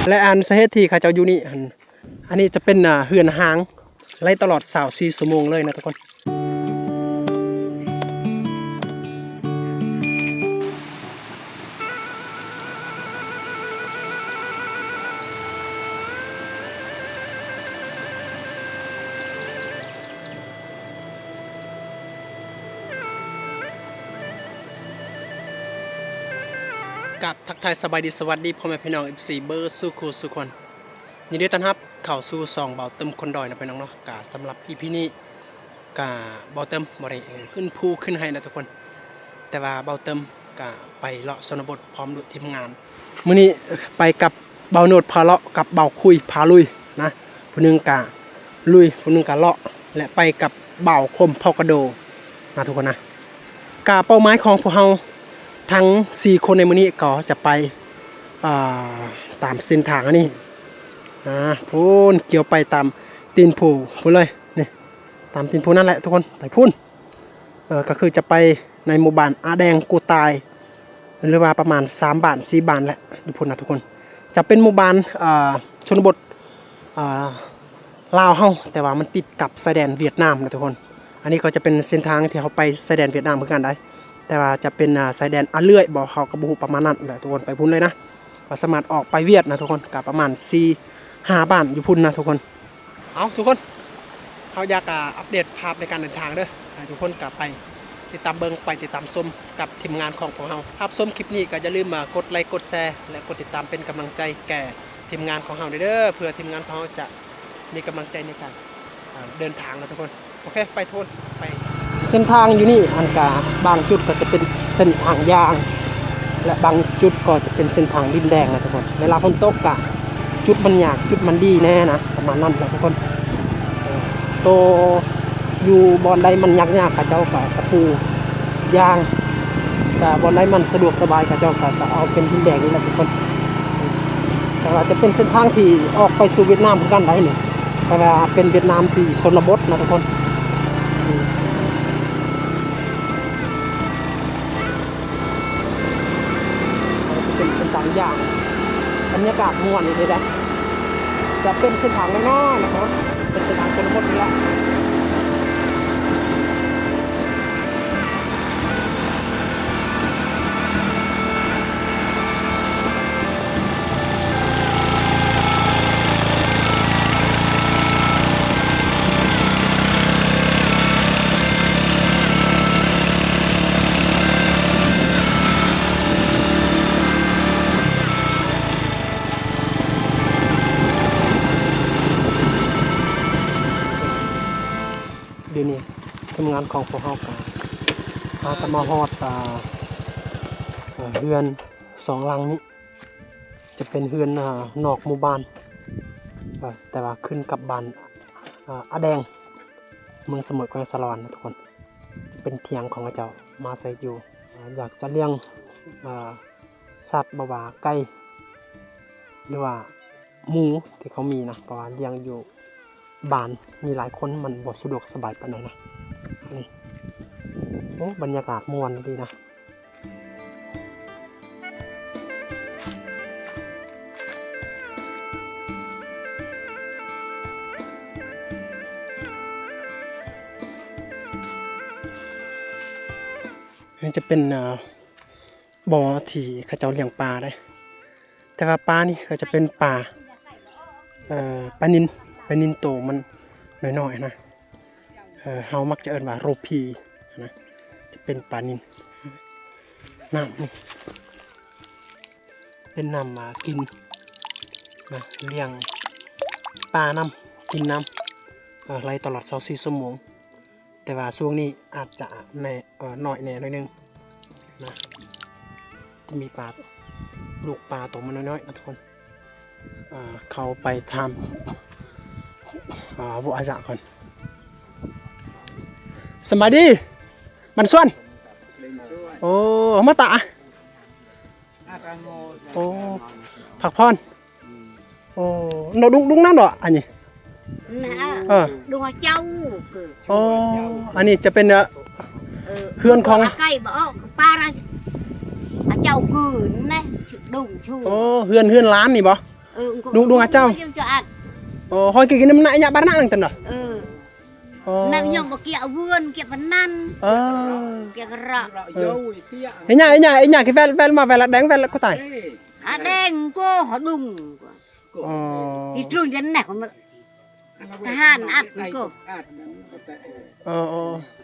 ແລະ ອັນສາເຫດທີ່ເຂົາເຈົ້າຢູ່ນີ້ຫັ້ນ ອັນນີ້ຈະເປັນ ອ່າ ເຮືອນຮ້າງ ໄລ່ຕະຫຼອດຊາວສີ່ຊົ່ວໂມງເລີຍນະທຸກຄົນ. ກາບທັກທາຍສະບາຍດີ ສະຫວັດດີພໍ່ແມ່ພີ່ນ້ອງ ເອັຟຊີ ເບິດສູ່ຄູ່ສູ່ຄົນ. ຍິນດີຕ້ອນຮັບເຂົ້າສູ່ຊ່ອງເບົາເຕີມຄົນດອຍນະພີ່ນ້ອງເນາະ. ກະສຳລັບ ອີ ພີ ນີ້ ກະເບົາເຕີມບໍ່ໄດ້ ເອີ ຂຶ້ນພູຂຶ້ນໄຮ່ນະທຸກຄົນ, ແຕ່ວ່າເບົາເຕີມກະໄປເລາະຊົນນະບົດພ້ອມດ້ວຍທີມງານ. ມື້ນີ້ໄປກັບເບົາໂນດພາເລາະ ກັບເບົາຄຸຍພາລຸຍນະ, ຜູ້ໜຶ່ງກະລຸຍ ຜູ້ໜຶ່ງກະເລາະ ແລະ ໄປກັບເບົາຄົມເຜົ່າກະໂດນະທຸກຄົນນະ. ກະເປົ້າໝາຍຂອງພວກເຮົາທັງສີ່ຄົນໃນມື້ນີ້ກໍຈະໄປ ອ່າ ຕາມເສັ້ນທາງອັນນີ້ ອ່າ ພຸ້ນ ກ່ຽວໄປຕາມຕີນພູພຸ້ນເລີຍ ນີ້ ຕາມຕີນພູນັ້ນແຫຼະທຸກຄົນ ໄປພຸ້ນ. ເອີ ກໍຄືຈະໄປໃນໝູ່ບ້ານອາແດງກູຕາຍ ຫຼືວ່າປະມານສາມບ້ານສີ່ບ້ານແຫຼະ ຢູ່ພຸ້ນນະທຸກຄົນ. ຈະເປັນໝູ່ບ້ານ ເອີ ຊົນນະບົດ ອ່າ ລາວເຮົາ ແຕ່ວ່າມັນຕິດກັບຊາຍແດນຫວຽດນາມນະທຸກຄົນ. ອັນນີ້ກໍຈະເປັນເສັ້ນທາງທີ່ເຮົາໄປຊາຍແດນຫວຽດນາມຄືກັນໄດ໋ ແຕ່ວ່າຈະເປັນ ອ່າ ຊາຍແດນອາເລື່ອຍບໍ່ ເຮົາກໍບໍ່ຮູ້ປະມານນັ້ນແຫຼະທຸກຄົນ. ໄປພຸ້ນເລີຍນະ ກໍສາມາດອອກໄປຫວຽດນະທຸກຄົນ ກໍປະມານສີ່ຫ້າບ້ານຢູ່ພຸ້ນນະທຸກຄົນ. ເອົາ ທຸກຄົນ ເຮົາຢາກ ອາ ອັບເດດພາບໃນການເດີນທາງເດີ ໃຫ້ທຸກຄົນກໍໄປຕິດຕາມເບິ່ງ ໄປຕິດຕາມຊົມກັບທີມງານຂອງພວກເຮົາ. ຮັບຊົມຄລິບນີ້ກໍຢ່າລືມ ອາ ກົດໄລ ກົດແຊ ແລະ ກົດຕິດຕາມເປັນກຳລັງໃຈແກ່ທີມງານຂອງເຮົາເດີ ເພື່ອທີມງານຂອງເຮົາຈະມີກຳລັງໃຈໃນການ ອາ ເດີນທາງນະທຸກຄົນ. ໂອເຄ ໄປທຸກຄົນ ໄປ. ເສັ້ນທາງຢູ່ນີ້ ອັນກະບາງຈຸດກໍຈະເປັນເສັ້ນທາງຢາງ ແລະ ບາງຈຸດກໍຈະເປັນເສັ້ນທາງດິນແດງນະທຸກຄົນ. ເວລາຝົນຕົກກະຈຸດມັນຍາກ ຈຸດມັນດີແດ່ນະ ປະມານນັ້ນແຫຼະທຸກຄົນ. ເອີ ໂຕຢູ່ບ່ອນໃດມັນຍາກໆ ເຂົາເຈົ້າກໍຕະປູຢາງ, ແຕ່ບ່ອນໃດມັນສະດວກສະບາຍ ເຂົາເຈົ້າກໍຈະເອົາເປັນດິນແດງນີ້ແຫຼະທຸກຄົນ. ແຕ່ວ່າຈະເປັນເສັ້ນທາງທີ່ອອກໄປສູ່ຫວຽດນາມຄືກັນໄດ໋ນີ້ ແຕ່ວ່າເປັນຫວຽດນາມທີ່ຊົນນະບົດນະທຸກຄົນ. ເປັນເສັ້ນທາງຢາງ ບັນຍາກາດມ່ວນອີ່ຫຼີເດ້. ຈະເປັນເສັ້ນທາງນ້ອຍໆນະທຸກຄົນ ເປັນເສັ້ນທາງຊົນນະບົດນີ້ແຫຼະ. ດຽວນີ້ທີມງານຂອງພວກເຮົາກໍພາກັນມາຮອດ ອ່າ ເຮືອນສອງຫຼັງນີ້ ຈະເປັນເຮືອນ ອ່າ ນອກໝູ່ບ້ານ ເອີ ແຕ່ວ່າຂຶ້ນກັບບ້ານ ອ່າ ອາແດງ ເມືອງສະໝຸດ ແຂວງສາລະວັນນະທຸກຄົນ. ຈະເປັນຖຽງຂອງເຂົາເຈົ້າ ມາອາໄສຢູ່ ອ່າ ຢາກຈະລ້ຽງ ອ່າ ສັດ ບໍ່ວ່າໄກ່ ຫຼືວ່າໝູທີ່ເຂົາມີນະ ເພາະວ່າລ້ຽງຢູ່ບ້ານມີຫຼາຍຄົນ ມັນບໍ່ສະດວກສະບາຍປານໃດນະ. ນີ້ ໂອ້ ບັນຍາກາດມ່ວນດີນະ. ນີ້ຈະເປັນ ເອີ ບໍ່ທີ່ເຂົາເຈົ້າລ້ຽງປາເດ້ ແຕ່ວ່າປານີ້ກໍຈະເປັນປາ ເອີ ປານິນ ປານິນໂຕມັນນ້ອຍໆນະ. ເອີ ເຮົາມັກຈະເອີ້ນວ່າໂຣພີນະ ຈະເປັນປານິນ. ນ້ຳນີ້ເປັນນ້ຳ ອ່າ ກິນນະ ລ້ຽງປານຳ ກິນນຳ ເອີ ໄລ່ຕະຫຼອດຊາວສີ່ຊົ່ວໂມງ. ແຕ່ວ່າຊ່ວງນີ້ອາດຈະແນ່ ເອີ ນ້ອຍແນ່ໜ້ອຍໜຶ່ງນະ ຈະມີປາ ລູກປາໂຕມັນນ້ອຍໆນະທຸກຄົນ. ເອີ ເຂົ້າໄປຖາມ ອ່າ ວອາຈານກ່ອນ. ສະບາຍດີ ບັນຊວນ. ໂອ້ ມາຕາ ໂອ້ ພັກຜ່ອນ. ໂອ້ ເນາະ ດຸງ ດຸງນັ້ນເນາະ ອັນນີ້ ນະ ເອີ ດຸງເຈົ້າ ໂອ້ ອັນນີ້ຈະເປັນ ເອີ ເຮືອນຂອງ ອາໄກ່ບໍ່ອອກ ປາລະ ອາເຈົ້າຄືນນະ ດຸງຊູ. ໂອ້ ເຮືອນ ເຮືອນຫຼານນີ້ບໍ່? ເອີ ດຸງ ດຸງອາເຈົ້າ ໂອ້ ຮອຍກິນນ້ຳໜ້າຍະບານະນັ້ນຕົນເນາະ ເອີ ໂອ້ ນັບຍອງບໍ່ກຽວເວືອນ ກຽວປານນັ້ນ ເອີ ກຽວກະເຣາະ ເອີ ຍະ ຍະ ຍະ ກິແວລ ແວລມາ ແວລແດງ ແວລກະຕາຍ ອາແດງ ໂກ ຫະດຸງ ອໍ ອີຕຣູນກັນແນະ ທະຫານອັດ ໂກ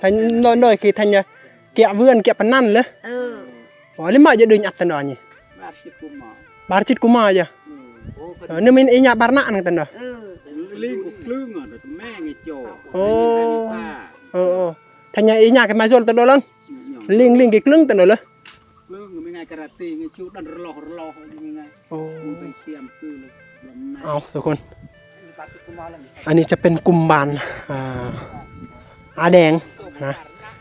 ອໍ ໂດຍ ໂດຍ ກິທັນຍະ ກຽວເວືອນ ກຽວປານນັ້ນເລີ ເອີ ອໍ ລິມະຍະດຶງອັດຕະນອນນີ້ ບາດຈິດກຸມາຍະ ເອີ ນີ້ມີອີຍະບານະນັ້ນຕົນເນາະ ເອີ ໂອ້ ເອີ ເອີ ທັນຍະອີຍະກະມາຊົນຕະໂດລັງ ລິງ ລິງກິກລຶ້ງຕະໂດເລີ ເລື່ອງມັນງ່າຍກະຣາຕີ ງ່າຍຈູດັນຣະລໍຣະລໍງ່າຍ ໂອ້ ເອົາທຸກຄົນ ອັນນີ້ຈະເປັນກຸ່ມບ້ານ ອ່າ ອາແດງນະ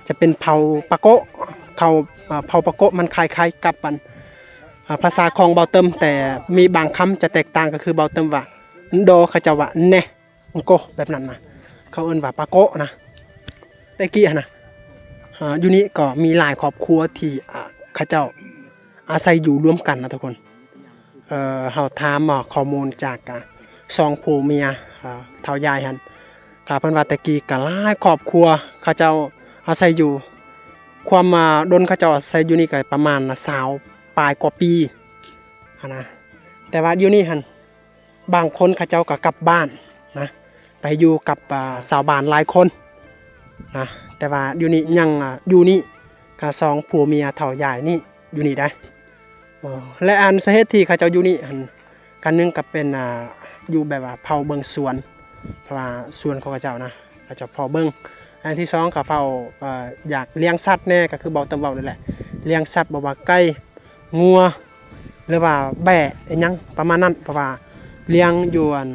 ຈະເປັນເຜົ່າປາໂກະ ເຂົາ ເອີ ເຜົ່າປາໂກະມັນຄ້າຍໆກັບອັນ ອ່າ ພາສາຂອງເບົາເຕີມ ແຕ່ມີບາງຄຳຈະແຕກຕ່າງ ກໍຄືເບົາເຕີມວ່າ ໂດ ເຂົາເຈົ້າວ່າ ແນ ໂກ ແບບນັ້ນນະ ເຂົາເອີ້ນວ່າປາໂກະນະ ແຕ່ກີ້ຫັ້ນນະ ອ່າ ຢູ່ນີ້ກໍມີຫຼາຍຄອບຄົວທີ່ ອ່າ ເຂົາເຈົ້າອາໄສຢູ່ລວມກັນນະທຸກຄົນ ເອີ ເຮົາຖາມຂໍ້ມູນຈາກ ອ່າ ສອງຜົວເມຍ ອ່າ ເຖົ້າຍາຍຫັ້ນ ກໍເພິ່ນວ່າແຕ່ກີ້ກໍຫຼາຍຄອບຄົວເຂົາເຈົ້າອາໄສຢູ່ ຄວາມ ອ່າ ດົນເຂົາເຈົ້າອາໄສຢູ່ນີ້ກໍປະມານຊາວປາຍກວ່າປີຫັ້ນນະ ແຕ່ວ່າດຽວນີ້ຫັ້ນ ບາງຄົນເຂົາເຈົ້າກໍກັບບ້ານນະ ໄປຢູ່ກັບ ອ່າ ຊາວບ້ານຫຼາຍຄົນນະ ແຕ່ວ່າດຽວນີ້ຍັງ ອ່າ ຢູ່ນີ້ ກໍສອງຜົວເມຍເຖົ້າຍາຍນີ້ຢູ່ນີ້ໄດ໋ ແລະ ອັນສາເຫດທີ່ເຂົາເຈົ້າຢູ່ນີ້ຫັ້ນ ອັນໜຶ່ງກໍເປັນ ອ່າ ຢູ່ແບບວ່າເຝົ້າເບິ່ງສວນ ເພາະວ່າສວນຂອງເຂົາເຈົ້ານະ ເຂົາເຈົ້າເຝົ້າເບິ່ງ ອັນທີສອງກໍເຝົ້າ ເອີ ຢາກລ້ຽງສັດແດ່ ກໍຄືເບົາເຕີມເວົ້ານັ້ນແຫຼະ ລ້ຽງສັດ ບໍ່ວ່າໄກ່ ງົວ ຫຼືວ່າແບ້ ອີຫຍັງປະມານນັ້ນ ເພາະວ່າລ້ຽງຢູ່ອັນ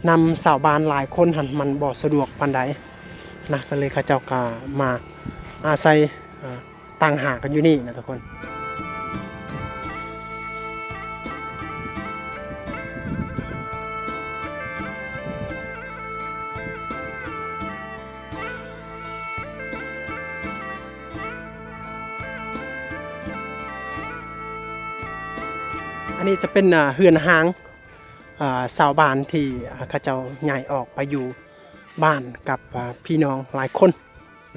ນຳຊາວບ້ານຫຼາຍຄົນຫັ້ນ ມັນບໍ່ສະດວກປານໃດນະ ກໍເລີຍເຂົາເຈົ້າກໍມາອາໄສ ເອີ ຕັ້ງຫາກັນຢູ່ນີ້ນະທຸກຄົນ. ອັນນີ້ຈະເປັນ ອ່າ ເຮືອນຮ່າງ ອ່າ ຊາວບ້ານທີ່ ອ່າ ເຂົາເຈົ້າຍ້າຍອອກໄປຢູ່ບ້ານກັບ ອ່າ ພີ່ນ້ອງຫຼາຍຄົນ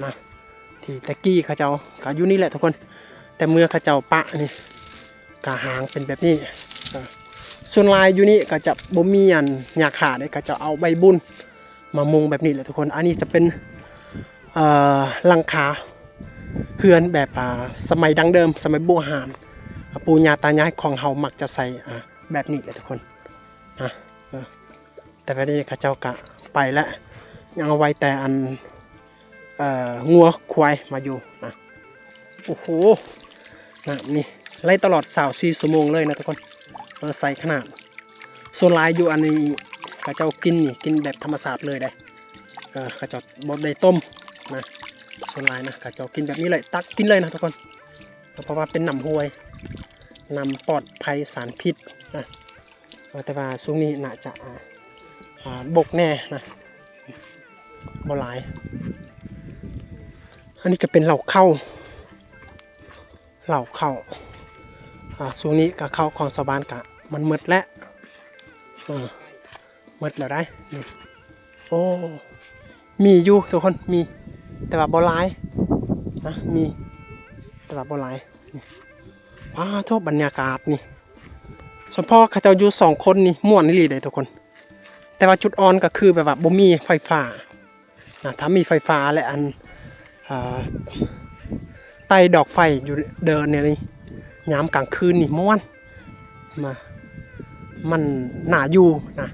ນະ ທີ່ແຕ່ກີ້ເຂົາເຈົ້າກໍຢູ່ນີ້ແຫຼະທຸກຄົນ ແຕ່ເມື່ອເຂົາເຈົ້າປະນີ້ ກະຮ່າງເປັນແບບນີ້ ເອີ ສ່ວນຫຼາຍຢູ່ນີ້ກໍຈະບໍ່ມີອັນຫຍ້າຄາເດ້ ເຂົາເຈົ້າເອົາໃບບຸນມາມຸງແບບນີ້ແຫຼະທຸກຄົນ ອັນນີ້ຈະເປັນ ເອີ ຫຼັງຄາເຮືອນແບບ ອ່າ ສະໄໝດັ້ງເດີມ ສະໄໝບູຮານ ອ່າ ປູ່ຍ່າຕາຍາຍຂອງເຮົາມັກຈະໃຊ້ ອ່າ ແບບນີ້ແຫຼະທຸກຄົນນະ ເອີ ແຕ່ບັດນີ້ເຂົາເຈົ້າກະໄປແລ້ວ ຍັງເອົາໄວ້ແຕ່ອັນ ເອີ ງົວຄວາຍມາຢູ່ນະ ໂອ້ໂຫ ນ້ຳນີ້ໄຫຼຕະຫຼອດຊາວສີ່ຊົ່ວໂມງເລີຍນະທຸກຄົນ ເອີ ໃສຂະໜາດ ສ່ວນຫຼາຍຢູ່ອັນນີ້ເຂົາເຈົ້າກິນນີ້ ກິນແບບທຳມະຊາດເລີຍເດ້ ເອີ ເຂົາເຈົ້າບໍ່ໄດ້ຕົ້ມນະ ສ່ວນຫຼາຍນະ ເຂົາເຈົ້າກິນແບບນີ້ເລີຍ ຕັກກິນເລີຍນະທຸກຄົນ ເພາະວ່າເປັນນ້ຳຫ້ວຍ ນ້ຳປອດໄພສານພິດນະ ເອີ ແຕ່ວ່າຊ່ວງນີ້ໜ້າຈະ ອ່າ ບົກແດ່ນະ ບໍ່ຫຼາຍ ອັນນີ້ຈະເປັນເຫຼົ້າເຂົ້າ ເຫຼົ້າເຂົ້າ ອ່າ ຊ່ວງນີ້ກະເຂົ້າຂອງຊາວບ້ານກະມັນໝົດແລ້ວ ເອີ ໝົດແລ້ວໄດ໋ ນີ້ ໂອ້ ມີຢູ່ທຸກຄົນ ມີ ແຕ່ວ່າບໍ່ຫຼາຍນະ ມີ ແຕ່ວ່າບໍ່ຫຼາຍ ນີ້ ວ້າໂທ້ ບັນຍາກາດນີ້ ສະເພາະເຂົາເຈົ້າຢູ່ສອງຄົນນີ້ມ່ວນອີ່ຫຼີເດ້ທຸກຄົນ ແຕ່ວ່າຈຸດອ່ອນກໍຄືແບບວ່າບໍ່ມີໄຟຟ້ານະ ຖ້າມີໄຟຟ້າ ແລະ ອັນ ອ່າ ໄຕ້ດອກໄຟຢູ່ເດີ່ນນີ້ ຍາມກາງຄືນນີ້ມ່ວນ ມາ ມັນໜ້າຢູ່ນະ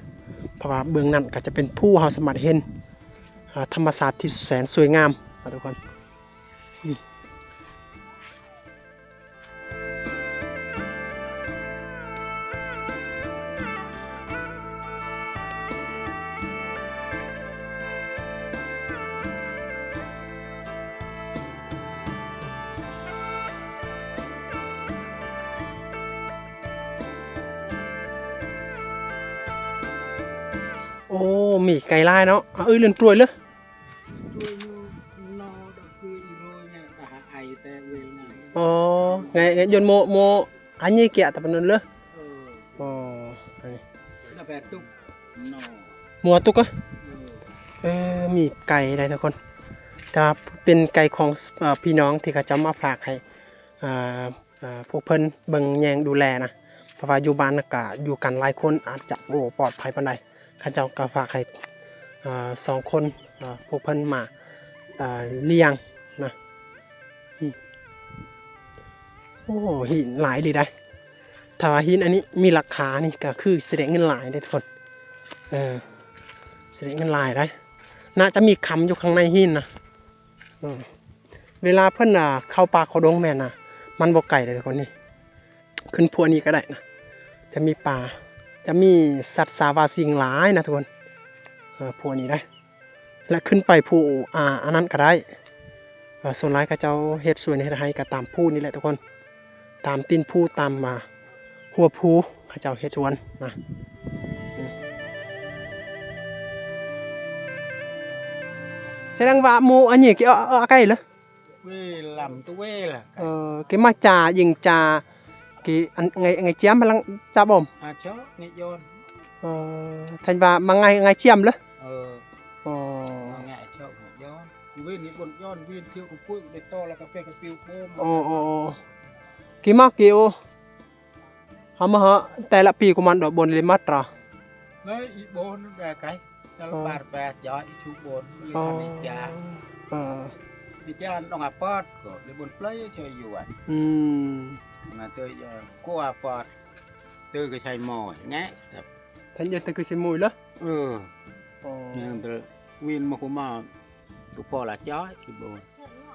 ເພາະວ່າເບື້ອງນັ້ນກໍຈະເປັນພູ ເຮົາສາມາດເຫັນ ອ່າ ທຳມະຊາດທີ່ແສນສວຍງາມນະທຸກຄົນ. ໂອ້ ມີໄກ່ຫຼາຍເນາະ ອາ ເອີ່ຍ ເລື່ອນປ່ວຍເລີຍ. ອໍ ໄງ ໄງ ຍົນໂມ ໂມ ອາ ເຍກຽ ຕະປະນົນເລີຍ. ອໍ ອັນນີ້ ແລ້ວແປຕຸກ ໝໍ່ຕຸກ ເອີ ເອີ ມີໄກ່ໄດ໋ທຸກຄົນ ແຕ່ວ່າເປັນໄກ່ຂອງ ເອີ ພີ່ນ້ອງທີ່ເຂົາເຈົ້າມາຝາກໃຫ້ ເອີ ເອີ ພວກເພິ່ນເບິ່ງແຍງດູແລນະ ເພາະວ່າຢູ່ບ້ານກະຢູ່ກັນຫຼາຍຄົນ ອາດຈະບໍ່ປອດໄພປານໃດ ເຂົາເຈົ້າກະຝາກໃຫ້ ເອີ ສອງຄົນ ເອີ ພວກເພິ່ນມາ ເອີ ລ້ຽງນະ. ອືມ ໂອ້ ຫີນຫຼາຍອີ່ຫຼີໄດ໋ ຖ້າວ່າຫີນອັນນີ້ມີລາຄານີ້ກະຄືຊິໄດ້ເງິນຫຼາຍເດ້ທຸກຄົນ ເອີ ຊິໄດ້ເງິນຫຼາຍໄດ໋ ໜ້າຈະມີຄຳຢູ່ຂ້າງໃນຫີນນະ. ເອີ ເວລາເພິ່ນ ອ່າ ເຂົ້າປ່າເຂົ້າດົງແມ່ນນະ ມັນບໍ່ໄກເດ້ທຸກຄົນ ນີ້ ຂຶ້ນພູນີ້ກໍໄດ້ນະ ຈະມີປ່າ ຈະມີສັດສາວາສິ່ງຫຼາຍນະທຸກຄົນ ເອີ ພູນີ້ໄດ໋ ແລະ ຂຶ້ນໄປພູ ອ່າ ອັນນັ້ນກໍໄດ້ ເອີ ສ່ວນຫຼາຍເຂົາເຈົ້າເຮັດສວນເຮັດໄຮ່ກໍຕາມພູນີ້ແຫຼະທຸກຄົນ ຕາມຕີນພູ ຕາມ ອ່າ ຫົວພູ ເຂົາເຈົ້າເຮັດສວນນະ. ອືມ ສະແດງວ່າໝູ່ອັນນີ້ເກາະ ເອີ ໄກເລີຍ ເວລຳຕົວເວລະ ເອີ ເກມາຈາຍິງຈາ ເກອັນໄງ ໄງຈຽມພະລັງຈາບົມ ອາເຈາະໄງຍ້ອນ ເອີ ທ່ານວ່າມາໄງ ໄງຈຽມເລີຍ ເອີ ໂອ້ ມາໄງເຈາະໄງຍ້ອນ ເວນນີ້ບົນຍ້ອນ ເວນທຽວກັບປຸ້ຍໄດ້ຕໍ່ລະກະເປກະປິວໂປ້ມ ໂອ້ ໂອ້ ໂອ້ ເກມາເກໂອ ເຮົາມາເຫາະແຕ່ລະປີກຸມານດອກບົນເລມາຕຣາ ເລີຍອີໂບນແດໄກ ຕະລະບາດແປຈອຍອີຊູໂບນເລີຍທຳອີຈາ ເອີ ອີຈານອງອາປອດກໍເລີຍບົນເປຍເຊຍຢູ່ອະ ອືມ ມາເຕີຍໂກອາປອດ ເຕີກະໄຊມໍຍແງະ ເພິ່ນເອີ້ນເຕີກະໄຊມົຍເລີຍ ເອີ ໂອ້ ຍັງເຕີວິນມາຄຸມາ ຕຸພໍລະຈອຍອີໂບນ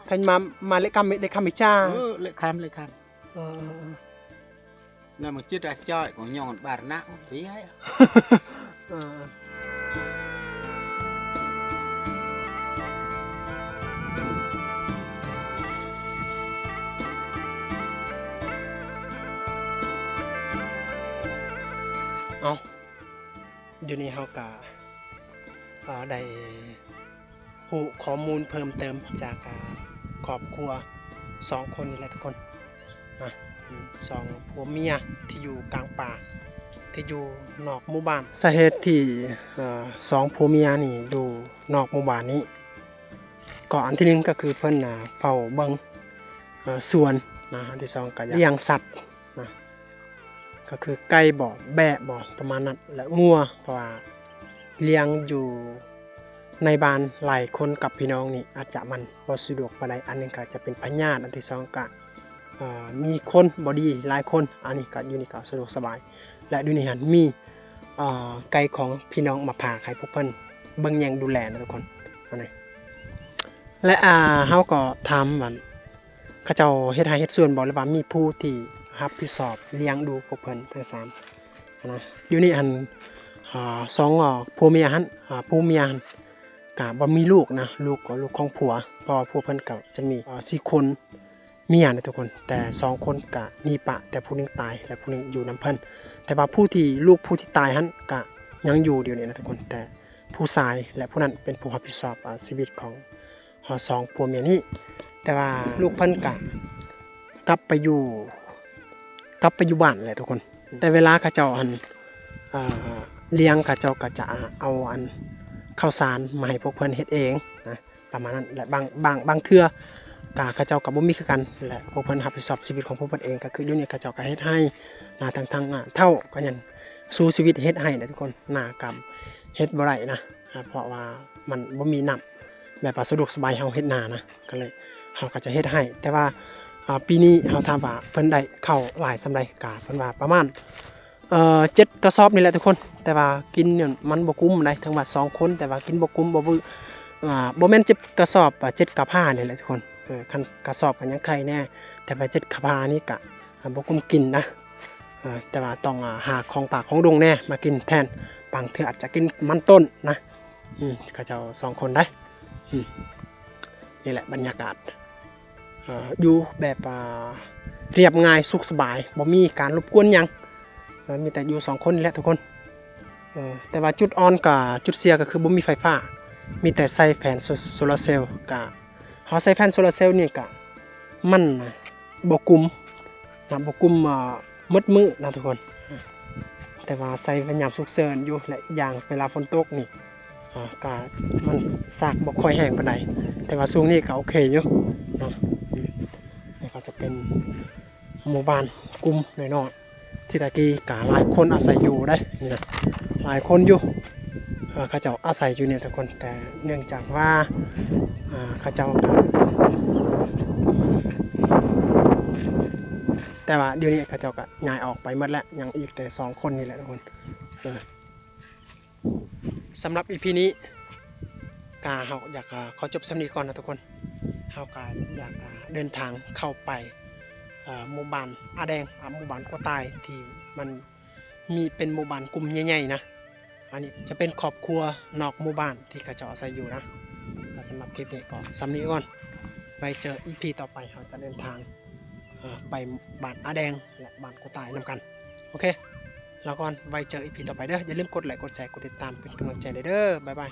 ເພິ່ນມາ ມາເລກຳເລກຳອີຈາ ເອີ ເລກຳເລກຳ ເອີ ແລ້ວມັນຈິດຈອຍກໍຍ້ອນບາດນະເປີຍ ເອີ ເອົາ ດຽວນີ້ເຮົາກະ ເອີ ໄດ້ ຮູ້ຂໍ້ມູນເພີ່ມເຕີມຈາກ ອ່າ ຄອບຄົວສອງຄົນນີ້ແຫຼະທຸກຄົນ ນະ ສອງຜົວເມຍທີ່ຢູ່ກາງປ່າ ທີ່ຢູ່ນອກໝູ່ບ້ານ. ສາເຫດທີ່ ເອີ ສອງຜົວເມຍນີ້ຢູ່ນອກໝູ່ບ້ານນີ້ ກໍອັນທີໜຶ່ງກໍຄືເພິ່ນ ອ່າ ເຝົ້າເບິ່ງ ເອີ ສວນນະ ອັນທີສອງກໍລ້ຽງສັດນະ ກໍຄືໄກ່ບໍ ແບ້ບໍ ປະມານນັ້ນ ແລະ ງົວ ເພາະວ່າລ້ຽງຢູ່ໃນບ້ານຫຼາຍຄົນກັບພີ່ນ້ອງນີ້ ອາດຈະມັນບໍ່ສະດວກປານໃດ ອັນໜຶ່ງກໍຈະເປັນພະຍາດ ອັນທີສອງກໍ ເອີ ມີຄົນບໍ່ດີຫຼາຍຄົນ ອັນນີ້ກໍຢູ່ນີ້ກໍສະດວກສະບາຍ ແລະ ຢູ່ນີ້ຫັ້ນມີ ເອີ ໄກ່ຂອງພີ່ນ້ອງມາຝາກໃຫ້ພວກເພິ່ນເບິ່ງແຍງດູແລນະທຸກຄົນ ອັນນີ້ ແລະ ອ່າ ເຮົາກໍຖາມວ່າ ເຂົາເຈົ້າເຮັດໄຮ່ເຮັດສວນບໍ່ ຫຼືວ່າມີຜູ້ທີ່ຮັບຜິດຊອບລ້ຽງດູພວກເພິ່ນທັງສາມຫັ້ນນະ. ດຽວນີ້ຫັ້ນ ອ່າ ສອງ ເອີ ຜົວເມຍຫັ້ນ ອ່າ ຜົວເມຍຫັ້ນກະບໍ່ມີລູກນະ ລູກກໍລູກຂອງຜົວ ເພາະວ່າຜົວເພິ່ນກໍຈະມີ ເອີ ສີ່ຄົນ ເມຍນະທຸກຄົນ ແຕ່ສອງຄົນກະໜີປະ ແຕ່ຜູ້ໜຶ່ງຕາຍ ແລະ ຜູ້ໜຶ່ງຢູ່ນຳເພິ່ນ ແຕ່ວ່າຜູ້ທີ່ ລູກຜູ້ທີ່ຕາຍຫັ້ນກະຍັງຢູ່ດຽວນີ້ນະທຸກຄົນ ແຕ່ຜູ້ຊາຍ ແລະ ຜູ້ນັ້ນເປັນຜູ້ຮັບຜິດຊອບ ອ່າ ຊີວິດຂອງ ເຮົາສອງຜົວເມຍນີ້ ແຕ່ວ່າລູກເພິ່ນກະກັບໄປຢູ່ ກັບໄປຢູ່ບ້ານແຫຼະທຸກຄົນ ແຕ່ເວລາເຂົາເຈົ້າ ອັນ ເອີ ລ້ຽງ ເຂົາເຈົ້າກໍຈະເອົາ ອັນ ເຂົ້າສານມາໃຫ້ພວກເພິ່ນເຮັດເອງນະ ປະມານນັ້ນ ແລະ ບາງ ບາງ ບາງເທື່ອກະເຂົາເຈົ້າກໍບໍ່ມີຄືກັນ ແລະ ພວກເພິ່ນຮັບຜິດຊອບຊີວິດຂອງພວກເພິ່ນເອງ ກໍຄືດຽວນີ້ເຂົາເຈົ້າກໍເຮັດໄຮ່ນະ ທັງ ທັງ ອ່າ ເຖົ້າກໍຍັງສູ້ຊີວິດເຮັດໄຮ່ນະທຸກຄົນ ນາກໍເຮັດບໍ່ໄດ້ນະ ອ່າ ເພາະວ່າມັນບໍ່ມີນ້ຳ ແບບວ່າສະດວກສະບາຍເຮົາເຮັດນານະ ກໍເລີຍເຮົາກໍຈະເຮັດໄຮ່ ແຕ່ວ່າ ອ່າ ປີນີ້ເຮົາຖາມວ່າເພິ່ນໄດ້ເຂົ້າຫຼາຍສ່ຳໃດ ກະເພິ່ນວ່າປະມານ ເອີ ເຈັດກະສອບນີ້ແຫຼະທຸກຄົນ ແຕ່ວ່າກິນນີ້ມັນບໍ່ກຸ້ມໃດ ເຖິງວ່າສອງຄົນ ແຕ່ວ່າກິນບໍ່ກຸ້ມ ບໍ່ ບໍ່ ອ່າ ບໍ່ແມ່ນເຈັດກະສອບ ອ່າ ເຈັດກະພານີ້ແຫຼະທຸກຄົນ ເອີ ຄັນກະສອບກໍຍັງໄຄແດ່ ແຕ່ວ່າເຈັດກະພານີ້ກະ ອ່າ ບໍ່ກຸ້ມກິນນະ ເອີ ແຕ່ວ່າຕ້ອງ ອ່າ ຫາຂອງປ່າຂອງດົງແດ່ມາກິນແທນ ບາງເທື່ອອາດຈະກິນມັນຕົ້ນນະ ອືມ ເຂົາເຈົ້າສອງຄົນໄດ໋ ອືມ ນີ້ແຫຼະບັນຍາກາດ ເອີ ຢູ່ແບບ ອ່າ ລຽບງ່າຍສຸກສະບາຍ ບໍ່ມີການລົບກວນຫຍັງ ເອີ ມີແຕ່ຢູ່ສອງຄົນນີ້ແຫຼະທຸກຄົນ ເອີ ແຕ່ວ່າຈຸດອ່ອນກະ ຈຸດເສຍກໍຄືບໍ່ມີໄຟຟ້າ ມີແຕ່ໃຊ້ແຜງໂຊ ໂຊລາເຊວ ກະ ເຮົາໃຊ້ແຜ່ນໂຊລາເຊວນີ້ກະ ມັນບໍ່ກຸ້ມນະ ບໍ່ກຸ້ມ ອ່າ ໝົດມື້ນະທຸກຄົນ. ແຕ່ວ່າໃຊ້ໄວ້ຍາມສຸກເສີນຢູ່ ແລະ ອີກຢ່າງເວລາຝົນຕົກນີ້ ອ່າ ກະມັນຊາກບໍ່ຄ່ອຍແຫ້ງປານໃດ ແຕ່ວ່າຊ່ວງນີ້ກະໂອເຄຢູ່ເນາະ. ນີ້ກະຈະເປັນ ໝູ່ບ້ານກຸ່ມນ້ອຍໆ ທີ່ຕະກີ້ກະຫຼາຍຄົນອາໄສຢູ່ເດ້ ນີ້ນະ ຫຼາຍຄົນຢູ່ ເຂົາເຈົ້າອາໄສຢູ່ນີ້ທຸກຄົນ ແຕ່ເນື່ອງຈາກວ່າ ເຂົາເຈົ້າກະ ແຕ່ວ່າດຽວນີ້ເຂົາເຈົ້າກະຍ້າຍອອກໄປໝົດແລ້ວ ຍັງອີກແຕ່ສອງຄົນນີ້ແຫຼະທຸກຄົນ. ສຳລັບອີພີນີ້ກະເຮົາຢາກ ອາ ຂໍຈົບສ່ຳນີ້ກ່ອນນະທຸກຄົນ. ເຮົາກະຢາກ ອາ ເດີນທາງເຂົ້າໄປ ເອີ ໝູ່ບ້ານອາແດງ ອາ ໝູ່ບ້ານກົວຕາຍ ທີ່ມັນມີເປັນໝູ່ບ້ານກຸ່ມໃຫຍ່ໆນະ. ອັນນີ້ຈະເປັນຄອບຄົວນອກໝູ່ບ້ານທີ່ເຂົາເຈົ້າອາໄສຢູ່ນະ. ແລະ ສຳລັບຄລິບນີ້ກໍສ່ຳນີ້ກ່ອນ ໄວ້ເຈີອີພີຕໍ່ໄປ ເຮົາຈະເດີນທາງ ເອີ ໄປບ້ານອາແດງ ແລະ ບ້ານກົວຕາຍນຳກັນ. ໂອເຄ ລາກ່ອນ ໄວ້ເຈີອີພີຕໍ່ໄປເດີ. ຢ່າລືມກົດໄລ ກົດແຊ ກົດຕິດຕາມເປັນກຳລັງໃຈເດີ. ບາຍບາຍ.